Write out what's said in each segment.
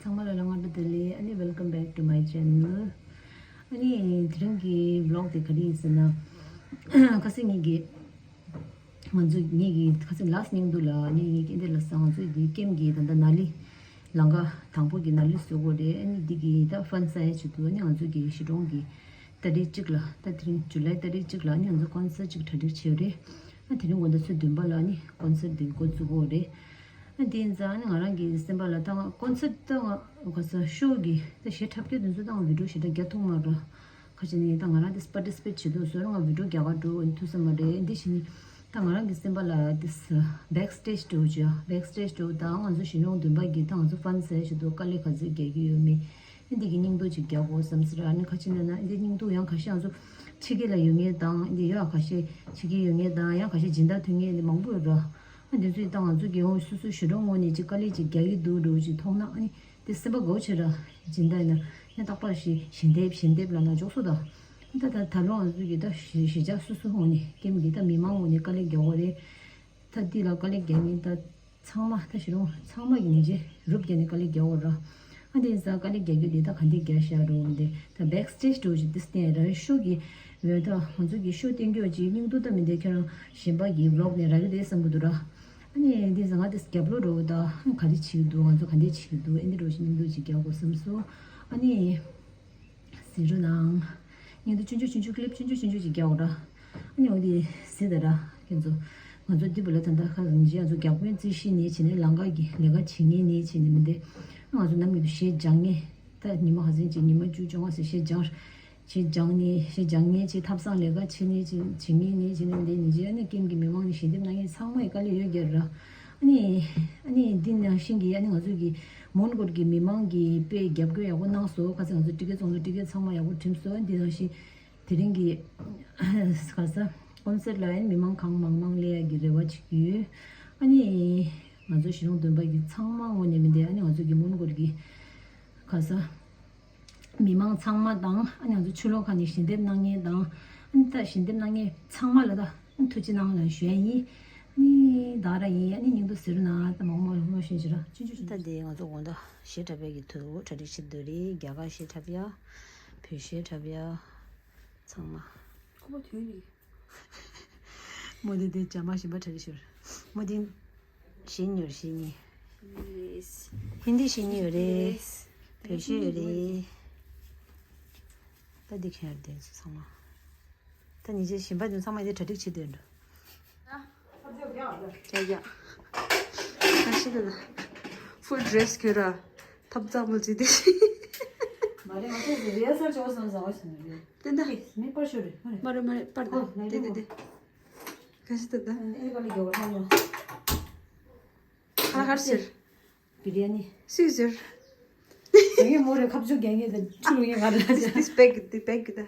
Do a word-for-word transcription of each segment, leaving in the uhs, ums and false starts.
ཚང་མ་ལ་སྔ་དྲོ་བདེ་ལེགས། ཨ་ནི་welcome back to my channel. ཨ་ནི་དེ་རིང་གི་vlog དེ་ག་རེ་ཡིན་ཟེར་ན། ཁ་སང་ངེད་ཀྱི་ང་ཚོ་ངེད་ཀྱི་ཁ་སང་last སྙིང་སྡུག་ལ་ཨ་ནི་ངེད་ཀྱི་འདི་ལ་ས་ང་ཚོའི་འདི་ཀེམ་གྱི་ད་ལྟ་ནཱ་ལི་ལམ་ཁ་དང་པོ་གི་ནཱ་ལི་བཟོ་དགོས་རེད། ཨ་ནི་འདི་གི་ད་ཕན་ས་ཡ་ཆེད་དུ་ཨ་ནི་ང་ཚོ་གི་གཞིས་གྲོང་གི་ད་རེས་གཅིག་ལ་ད་དེ་རིང་ཇུ་ལའི་ད་རེས་གཅིག་ལ་ཨ་ནི་ང་ཚོ་ཀོན་སར་གཅིག་གྲ་སྒྲིག་བྱས་རེད། ཨ་དེ་རིང་དགོང་དག་ཚོད་བདུན་པ་ལ་ཨ་ནི་ཀོན་སར་འདི་འགོ་བཙུགས་དགོས་རེད། ཨ་དེ་ཡིན་ཙང་ཨ་ནི་ང་རང་གི་སེམས་པ་ལ་ད་ང་ཀོན་སར་ད་ང་ག་ས་ཤོ་གི་ད་གཞས་འཁྲབ་སྐྱོ་དེ་ཚོ་ད་ང་བི་ཌིའོ་ཞེ་དྲག་རྒྱག་ཐུབ་མ་རེད། ཁ་ཅིག་ནི་ད་ང་རང་དེ་participate བྱེད་དུས་བཟོ་རང་ང་བི་ཌིའོ་རྒྱག་ག་འགྲོ་ཐུབ་ས་མ་རེད། འདི་བཞིན་ད་ང་རང་གི་སེམས་པ་ལ་དེ་backstage འགྲོ་བྱོས། backstage འགྲོ་ད་ང་ཚོ་གཞིས་གྲོང་བདུན་པ་གི་ད་ང་ཚོ་ཕན་ས་ཞིག་འདུག་དཀའ་ལས་ག་ཚོད་རྒྱག་གི་ཡོད་མེད་འདི་གི་སྙིང་སྟོབས་ཅིག་རྒྱག་དགོས་བསམ་ཟེར། ཨ་ནི་ཁ་ཅིག་ན་ན་འདི་སྙིང་སྟོབས་ཡང་ཁ་ཤས་ང་ཚོ་ཕྱི་རྒྱལ་ལ་ཡོད་མཁན་དང་འདི་ཡོད་ཁ་ཤས་ཕྱི་རྒྱལ་ཡོད་མཁན་དང་ཡང་ཁ་ཤས་སྦྱིན་བདག་ཐོན་མཁན་འདི་མང་པོ་ཡོད་ར། ཨ་འདི་ཚོས་ད་ང་ཚོ་རྒྱལ་ཡོངས་སོ་སོའི་གཞིས་གྲོང་ངོས་ནས་ཅིག་དཀའ་ལས་ཅིག་རྒྱག་གི་འདུག་འགྲོ་ཅིག་མཐོང་ན་ཨ་ནི། དེ་སེམས་པ་དགའ་བོ་བྱེད་ར། སྦྱིན་བདག་ཡིན་ན་ཡང་རྟག་པར་ཞིག་ཞལ་འདེབས་ཞལ་འདེབས་ལབ་ན་འཇོག་སོ་ད། ད་ད་ད་ལོ་ང་ཚོ་གི་ད་གཞིས་གཞིས་ཆགས་སོ་སོ་ངོས་ནས་ཀེམ་གི་ད་མི་མང་ངོས་ནས་དཀའ་ལས་རྒྱག་དགོས་རེད། ད་འདི་ལ་དཀའ་ལས་རྒྱག་མཁན་ད་ཚང་མ་ད་གཞིས་གྲོང་ཚང་མ་གི་ཉིན་བྱེད་རུབ་རྒྱག་ནས་དཀའ་ལས་རྒྱག་དགོས་ར། ཨ་འདི་ཡིན་ཙང་དཀའ་ལས་རྒྱག་རྒྱུ་འདི་ད་ག་འདི་རྒྱག་བཞག་རོགས་འདི་ད་backstage འགྲོ་ཞིག་འདི་སྟེང་ར་ཤོ་གི་འོན་ད་ང་ཚོ་གི་ཤོ་སྟེང་སྐྱོ་ཅིག་སྙིང་སྟོབས་ད་མི་འདི་ཁྱོད་རང་གཞན་པ་གི་vlog ནས་རག་གི་རེད་བསམ་གི་འདུག་ར། ཨ་ནི་འདི་ཟ་ང་དེ་རྒྱབ་ལོགས་འགྲོ་ད་ག་འདྲ་བྱེད་ཀྱི་འདུག་ང་ཚོ་ག་འདྲ་བྱེད་ཀྱི་འདུག་ཨེ་འདི་འགྲོ་ཞིག་སྙིང་སྡུག་ཅིག་རྒྱག་དགོས་བསམ་སོང་། ཨ་ནི་ཟིན་རོ་ནང་སྙིང་སྡུག་ཆུང་ཆུང་ཆུང་ཆུང་clip ཆུང་ཆུང་ཆུང་ཆུང་ཅིག་རྒྱག་དགོས་ར། ཨ་ནི་འོ་དེ་ཟེར་ད་ར་ཁྱེད་ཚོ་ང་ཚོ་འདི་བུ་ལ་ད་ལྟ་ཁ་ལ་ཉིན་ང་ཚོ་རྒྱབ་མཁན་རྩིས་ཤེས་ནས་བྱས་ནས་ལམ་ཁ་གི་ལས་ཀ་བྱེད་མཁན་ནས་བྱས་ནས་མི་འདི་ང་ཚོ་ནམ་ཡིན་དུ་གཞས་སྦྱང་མཁན་ད་ཉི་མ་ཧ་སེང་ཅིག་ཉི་མ་བཅུ་བཅོ་ལྔ་ཟེར་གཞས་སྦྱང་། གཞས་སྦྱང་ནས་གཞས་སྦྱང་མཁན་གྱི་ཐབ་ཚང་ལས་ཀ་བྱེད་མཁན་གྱི་བྱེད་མཁན་ནས་བྱེད་མཁན་དེ་ཉིན་རྗེས་ཨ་ནི་ཀེམ་གྱི་མི་མང་ནས་ཞལ་འདེབས་གནང་མཁན་ཚང་མ་ཡི་དཀའ་ལས་ཡོད་རྒྱུ་རེད། ཨ་ནི་ཨ་ནི་འདི་ནང་བཞིན་གྱི་ཨ་ནི་ང་ཚོ་གི་མོན་གྷོ་གི་མི་མང་གི་དཔེ་རྒྱབ་སྐྱོར་ཡག་པོ་གནང་སོང་། ཁ་སང་ང་ཚོ་ཊི་ཀེ་ཊི་བཙོང་ཚོ་ཊི་ཀེ་ཊི་ཚང་མ་ཡག་པོ་གྲིམས་སོང་། འདི་ནང་བཞིན་དེ་རིང་གི་ག་ས་ཀོན་སར་ལ་ཨ་ནི་མི་མང་གང་མང་མང་སླེབས་ཡག་གི་རེ་བ་བྱེད་ཀྱི་ཡོད། ཨ་ནི་ང་ཚོ་གཞིས་གྲོང་བདུན་པ་གི་ཚང་མ་ངོས་ནས་མི་འདི་ཨ་ནི་ང་ཚོ་གི་མོན་གྷོ་གི་ག་ས། མི་མང་ཚང་མ་དང་ཨ་ནི་ང་ཚོ་ཆུ་ལོག་ཁ་ནས་ཞལ་འདེབས་གནང་མཁན་དང་ཨ་ནི་ད་ཞལ་འདེབས་གནང་མཁན་ཚང་མ་ལ་ད་ཐུགས་རྗེ་གནང་ལ་ཞུ་ཡ་ཡིན། ཨ་ནི་ད་ར་ཡིན། ཨ་ནི་སྙིང་སྟོབས་ཟེར་ན་ད་མང་མང་ལོ་ཤེས་ཅི་ར་ཆུང་ཆུང་ཆུང་། ད་འདི་ང་ཚོ་དགོང་དག་གཞས་འཁྲབ་ཡ་གི་ཐུགས་གྲ་སྒྲིག་བྱེད་འདོད་རེད། རྒྱ་གར་གཞས་འཁྲབ་ཡ། བོད་གཞས་འཁྲབ་ཡ། ཚང་མ། ཁོ་པ་དོན་རེད། མོ་དེ་དེ་ཇ་མ་ཞིམ་པ་གྲ་སྒྲིག་ཞུ། མོ་དེ་གཞས་ཉོར་གཞས་ཉེ། ཧིན་དི་གཞས་ཉེ་ཡོད་རེད། བོད་གཞས་ཡོད་རེད། ད་འདི་ཁྱེར་དེ་ཚོ་ཚང་མ། ད་ཉིན་རྗེས་ཞིམ་པ་དེ་ཚང་མ་དེ་གྲ་སྒྲིག་བྱེད་དོན་འགྲོ། ཡ་ཡ། ད་ཤི་ད་ད། ཕུལ་ཌི་རེ་སི་གྱོན་ར། ཐབ་ཚང་མ་བྱེད་དེ། མ་རེད་ང་ཚོ་རི་ཧར་སལ་བྱེད་དགོས་བསམ་བསམ་བ་ཞིག་རེད། དེ་འདྲ། མི་པར་ཤོར་རེད། མ་རེད་མ་རེད་པར་ད་དེ་དེ་དེ། ག་ཤི་ད་ད། ཨེ་ག་ལ་གྱོ་བ་ཧ་ཡོ། ཧ་ཧར་ཤིར། བི་རི་ཡ་ནི། སུས་ཟེར། ངས་མོ་རེ་ཁབ་ཆུ་རྒྱག་ངེས་དང་ཆུ་རུ་ངེས་ག་ལ་ཅག this bag, the bag ད།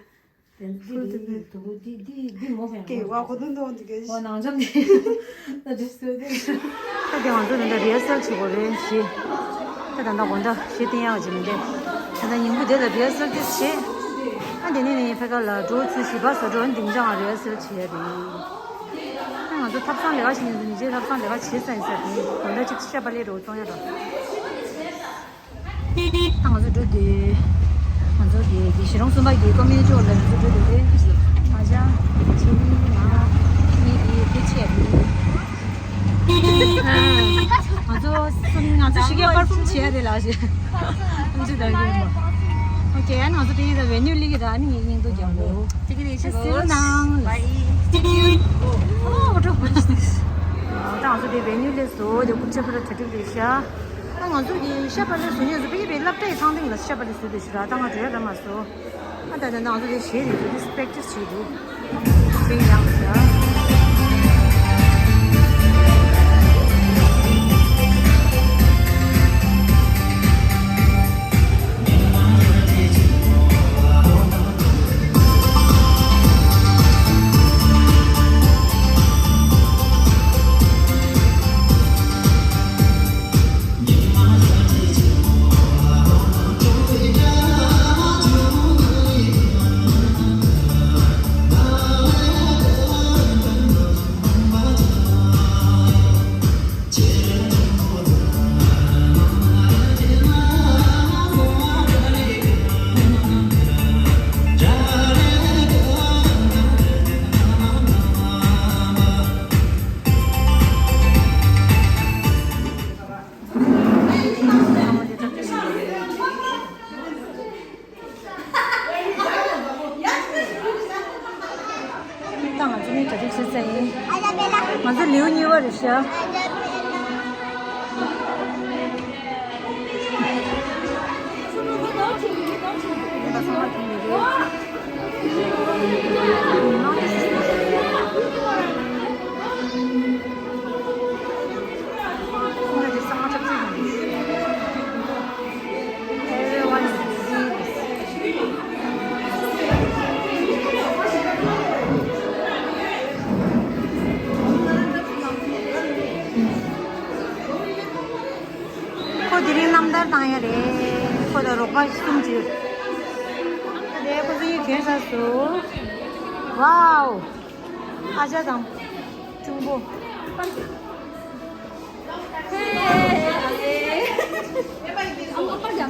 དེ་འདི་འདི་འདི་འདི་མོ་ཧེ་ཀེ་བ་གོ་དུང་དུང་འདི་གེ་བ་ནང་ཆམ་དེ་ད་དེ་སུ་དེ། ད་དེ་ང་ཚོ་ད་ལྟ་རི་ཧར་སལ་བྱེད་དགོས་རེད་ཞེས། ད་ད་ལྟ་དགོང་དག་གཞས་བཏིང་ཡག་ཅིག་མི་འདུག་ད་ལྟ་ཉིན་གུང་དེ་ལ་རི་ཧར་སལ་དེ་བྱེད། ཨ་དེ་ནས་ནས་ཕ་ག་ལ་འགྲོ་ཚུལ་ཞིག་བ་བཟོ་འགྲོ་འདི་འདྲ་ང་རི་ཧར་སལ་བྱེད་ཡ་རེད། ང་ཚོ་ཐབ་ཚང་ལས་ཀ་བྱེད་ནས་ཉིན་རྗེས་ཐབ་ཚང་ལས་ཀ་བྱེད་ས་ཡིན་ས་དེ་དགོང་དག་ཅིག་ཤ་པ་ལས་རོགས་བཙོང་ཡ་རོགས། ད་ང་ཚོ་འགྲོ་དུས། ང་ཚོ་གི་གི་གཞིས་གྲོང་གསུམ་པ་གི་ཀོ་མི་ནི་ཊི་ཧོལ་ལ་ང་ཚོ་འགྲོ་དུས་དེ། ང་ཅག་ཆེ་མི་ང་ངེད་ཀྱི་དེ་ཆེ་མི། ང་ཚོ་གསུམ་ང་ཚོ་ཤི་ཀའི་པར་ཕོམ་བྱེད་ཡ་རེད་ལགས་ཞེས། ཐུགས་རྗེ་གནང་གི་ཡིན་པ། ཨོ་ཀེ། ང་ཚོ་དེ་ཡིན་ད་ཝེ་ནིའུ་ལི་གི་ད་ནི་ངའི་སྙིང་སྡུག་རྒྱག་གོ། ཅིག་གི་རེད་ཤི་ཟེར་ནང་། Bye. ཨོ་འགྲོ་དགོས་ཤི། ད་ང་ཚོ་དེ་ཝེ་ནིའུ་ལི་བཟོ་དེ་རྐུབ་ཆ་ཕུ་ར་ཐ་ཏིག་རེད་ཤག་ད་ང་ཚོ་གི་ཤ་པ་ལེ་བཟོ་ཉེ་བཟོ་པི་པའི་སློབ་གྲྭའི་ཚང་སྟེང་ལ་ཤ་པ་ལེ་བཟོ་དེ་ཤི་ར་ད་ང་འགྲོ་ཡ་ར་མ་བཟོ། ཨ་ད་ད་ང་ཚོ་དེ་ཞེ་རེད་དེ་དེ་སི་པེག་ཊི་སི་བྱེད་དེ། དེ་ཡང་ཤ། ཁོ་དེ་རིང་རྣམ་ཐར་བཏང་ཡ་རེད། ཁོ་དང་རོགས་པ་གསུམ་བྱོས། དེ་ཁོ་ཚོ་གཉིས་གྱོན་ཚར་སོང་། ཝའོ། ཨ་ཅག་དང་གཅུང་པོ།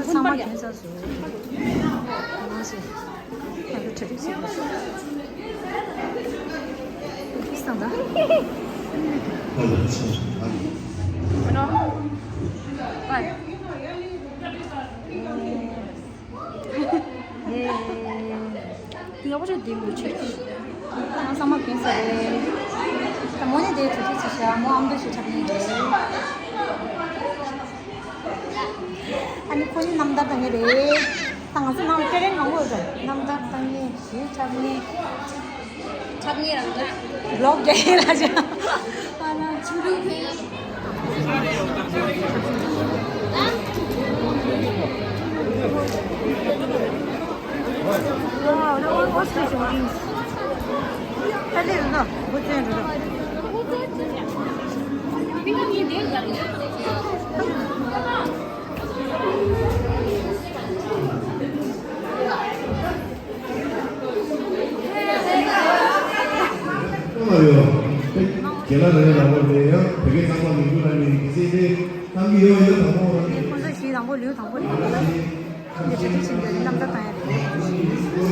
ཚང་མ་གྱོན་ཚར་སོང་། ང་ཚོ་ང་ཚོ་གྲ་སྒྲིག་བྱེད་དགོས། ཨིས་དང་ད། ཡག་པོ་ཅིག་བསྡད་མི་ཆོག་ང་ཚང་མ་གྱོན་ཚར་རེད། ད་མོ་ནི་དེ་གྲ་སྒྲིག་བྱེད་ཤག་མོ་ཨ་མདོ་ཞིག་འཁྲབ་ནི་རེད། ཨ་ནི་ཁོ་གཉིས་རྣམ་ཐར་བཏང་ཡ་རེད། ད་ང་ཚོ་ནང་ལ་ཀེ་རེན་མང་པོ་ཡོད་རེད། རྣམ་ཐར་བཏང་ཡས་ཞིག་འཁྲབ་ནི། འཁྲབ་ནི་རང་འདྲ། བི་ལོག་རྒྱག་ཡས་ལ་ཅང་། ཨ་ན་ཆུ་ལུག་ཟེར། Wow, the old ostrich wings. ཨ་ལེ་ལ་ན་བུ་ཙན་རུ་ར། ལ་ཡོད། རྒན་ལགས་རང་ཉིད་ལ་འོ་དེ་ཡང་བོད་སྐད་གཙང་མ་མི་འདུག་ལ་ནི་དེ་ཚེ་དེ་གཏང་གི་ཡོད་ཡོད་དང་པོ་རང་ནས། ཁོང་ཚོ་ཞིག་དང་པོ་ལུས་དང་པོ་རེད། འདི་གྲ་སྒྲིག་བྱེད་འདོད་རྣམ་ཐར་བཏང་ཡ་རེད།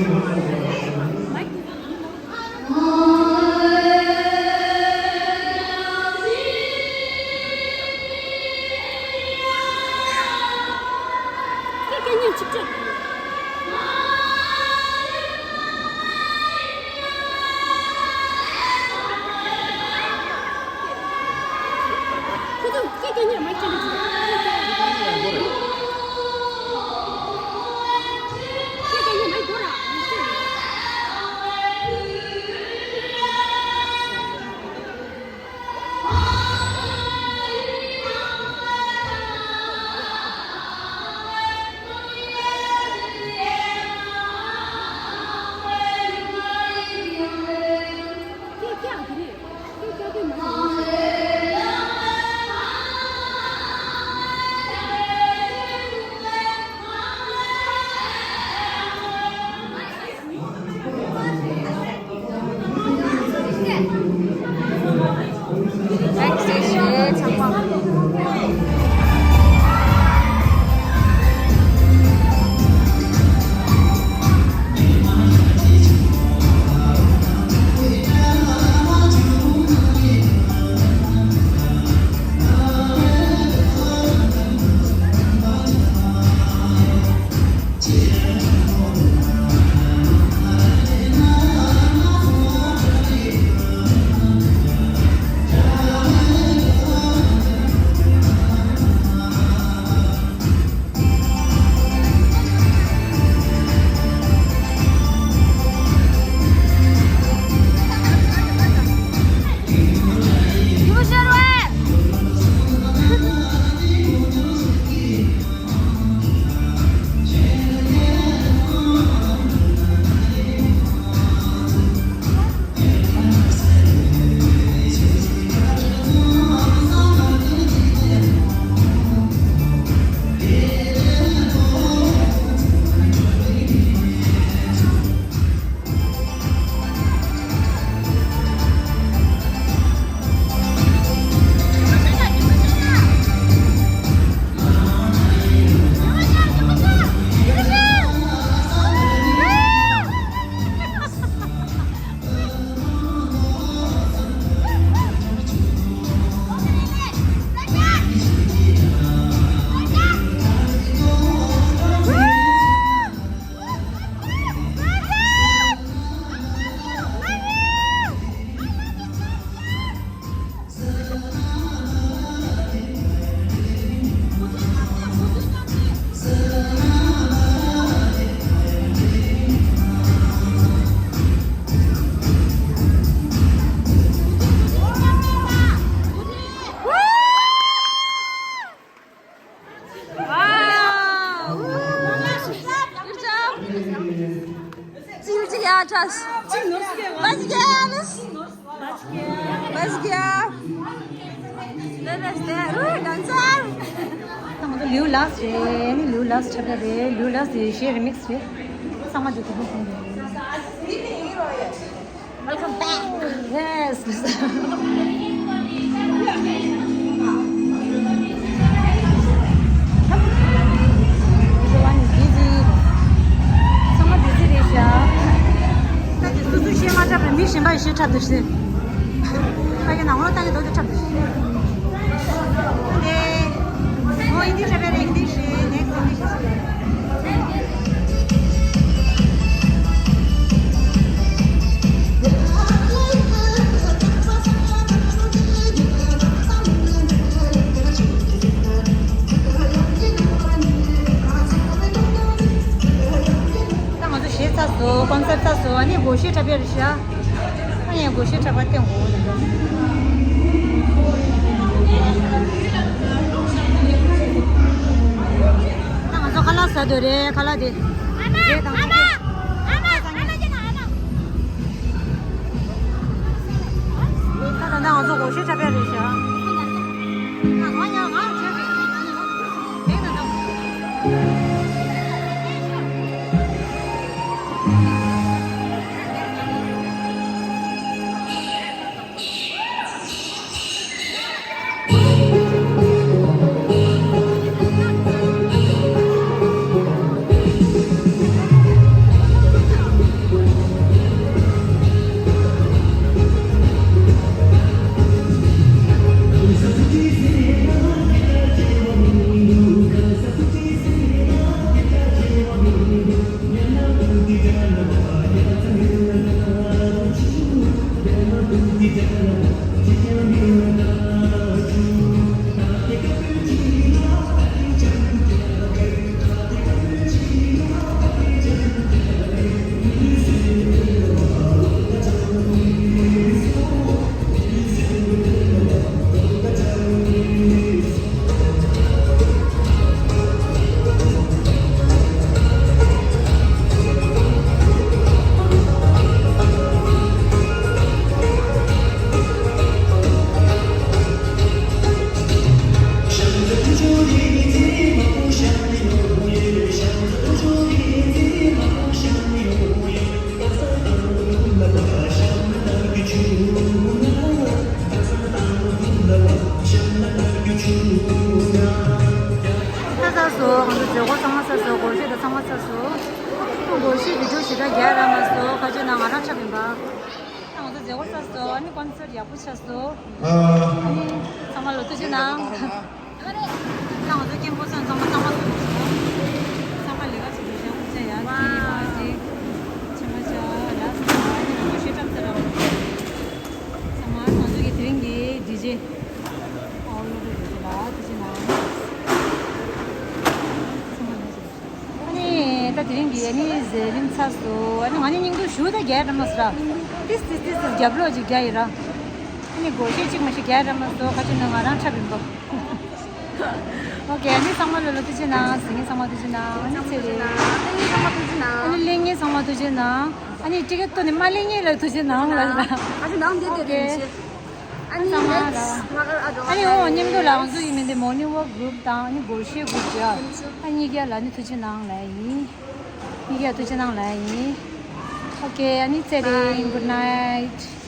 Trust. Bas gaya, bas. Bas gaya. Bas gaya. Bas gaya. Ooh, dancer. ད་ང་ཚོ་ལིའུ་ལགས་རེད། ནི་ལིའུ་ལགས་འཁྲབ་ཡ་རེད། ལིའུ་ལགས་ཀྱི་གཞས་རི་མིག་སི་རེད། ཚང་མ་འདུག་གོ་ཧུ་ཧུ། Welcome back. Yes. Everyone is busy. ཚང་མ་བི་ཛི་རེད་ཤག་ད་དེ་སོ་སོའི་གཞས་མ་འཁྲབ་པར་མི་གཞན་པ་ཡི་གཞས་འཁྲབ་འདུག་ཤག་ད་གི་ནང་ལོགས་ལྟ་གི་འདུག་དེ་འཁྲབ་འདུག་ཤག་དེ་ཨོ་ཧིན་དི་འཁྲབ་པའི་རེད། ཧིན་དི་གཞས་ནེགསི་ཧིན་དི་གཞས། ད་ང་ཚོ་གཞས་ཚར་སོང་། ཀོན་སར་ཊི་ཚར་སོང་། ཨ་ནི་སྒོར་གཞས་འཁྲབ་ཡ་རེད་ཤག་ཨ་ནི་སྒོར་གཞས་འཁྲབ་པ་བསྟན་དགོས། ད་ང་ཚོ་ཁ་ལག་ཟ་འདོད་རེད། ཁ་ལག་དེ། ཨ་མ། ཨ་མ། ཨ་མ། ཨ་མ། ད་ད་ང་ཚོ་སྒོར་གཞས་འཁྲབ་ཡ་རེད་ཤག་ཚར་ཚར་སོང་། ང་ཚོ་མཛད་སྒོ་ཚང་མ་ཚར་སོང་། སྒོར་གཞས་དང་ཚང་མ་ཚར་སོང་། སྒོར་གཞས་བི་ཌིའོ་ཞེ་དྲག་རྒྱག་རག་མ་སོང་། ཁ་ཆེ་ན་ང་རང་འཁྲབ་ཡིན་པ། ད་ང་ཚོ་མཛད་སྒོ་ཚར་སོང་། ཨ་ནི་ཀོན་སར་ཊི་ཡག་པོ་ཆགས་སོང་། ཨ་ནི་ཚང་མ་ལ་ཐུགས་རྗེ་གནང་། ད་ང་ཚོ་མཁན་པོ་ཚང་ཚང་མ་ཚང་མ་ཐུགས་རྗེ་གནང་། ཚང་མ་ལས་ཀ་བྱེད་དུས་ཞག་ཁུག་ཅག་ཡ་ཅི་མ་ཅི་ཆེ་མ་ཆ་ལ་སོང་། ཨ་ནི་ང་ཚོ་གཞས་འཁྲབ་ཚར་ར། ཚང་མ་ང་ཚོ་གི་དེ་རིང་གི་ཌི་ཇེ། ཨོ་ལོ་ཌི་ཇེ་ལ་ཐུགས་རྗེ་གནང་། ཚང་མ་ལ་ཨ་ནི་ད་དེ་རིང་གི་ཨ་ནི་མཛད་རིམ་ཚར་སོང་། ཨ་ནི་ང་ནི་སྙིང་སྡུག་ཞུ་ད་རྒྱག་ར་མ་སོང་ར། ཏིས་ཏིས་ཏིས་ཏིས་རྒྱབ་ལོག་ཅིག་རྒྱག་ཡིན་ར། ཨ་ནི་སྒོར་གཞས་གཅིག་མ་ཞིག་རྒྱག་ར་མ་སོང་། ཁ་ཆེ་ན་ང་རང་འཁྲབ་ཡིན་པ། ཨོ་ཀེ། ཨ་ནི་ཚང་མ་ལོ་ལོ་ཐུགས་རྗེ་གནང་། གཟིགས་མཁན་ཚང་མ་ཐུགས་རྗེ་གནང་། ཨ་ནི་ཚེ་རིང་། ཨ་ནི་གླེང་མཁན་ཚང་མ་ཐུགས་རྗེ་གནང་། ཨ་ནི་ཊི་ཀེ་ཊི་ཐོབ་ནས་མ་གླེང་མཁན་ལ་ཐུགས་རྗེ་གནང་ལ། ཨ་ནི་ནང་འདི་དེ་རེད། ཨ་ནི་ཚང་མ་ལ། ཨ་ནི་འོ་མཉམ་དུ་ལ་ང་ཚོ་ཡིན་མིན་དེ་མོར་ནིང་ཝོག་གུ་རུབ་དང་ཨ་ནི་སྒོར་གཞས་གུ་རུབ་ཡ། ཨ་ནི་གཉིས་ཀ་ལ་ནི་ཐུགས་རྗེ་གནང་ལ་ཡིན། གཉིས་ཀ་ཐུགས་རྗེ་གནང་ལ་ཡིན། ཨོ་ཀེ། ཨ་ནི་ཚེ་རིང་། Good night.